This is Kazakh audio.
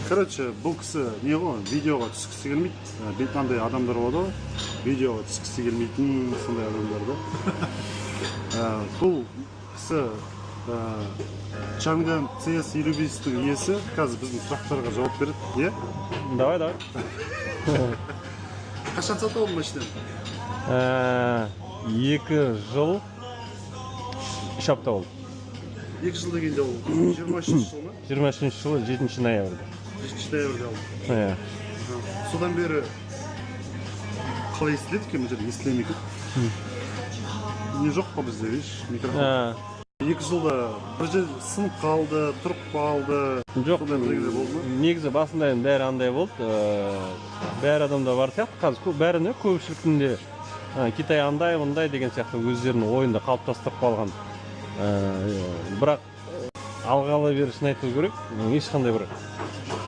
Короче, бұл кісі не ғой, видеоға түскісі келмейді. Бет андай адамдар болады ғой, видеоға түскісі келмейтін сондай адамдар да. Бұл кісі Чанган CS 55-тің иесі, қазір біздің сұрақтарға жауап береді, иә? Давай, давай. Қашан сатып алдың машинаны? 2 жыл 3 апта болды. 2 жыл дегенде ол 23-жыл ма? 23-жылы 7 ноябрьде. 7 ноябрьде алдым. Иә. Содан бері қалай естіледі екен? Мына жерде естіле ме екен? Не жоқ қой бізде, видишь, микрофон. 2 жылда бір жер сынып қалды, тұрып қалды, Жоқ. сондай бірдеңелер болды ма? Негізі басында енді бәрі андай болды, бәрі адамда бар сияқты қазір бәріне, көпшіліктің де Китай андай мындай деген сияқты өздерінің ойында қалыптастырып қалған. Бірақ алғалы бері, шын айту керек, ешқандай бір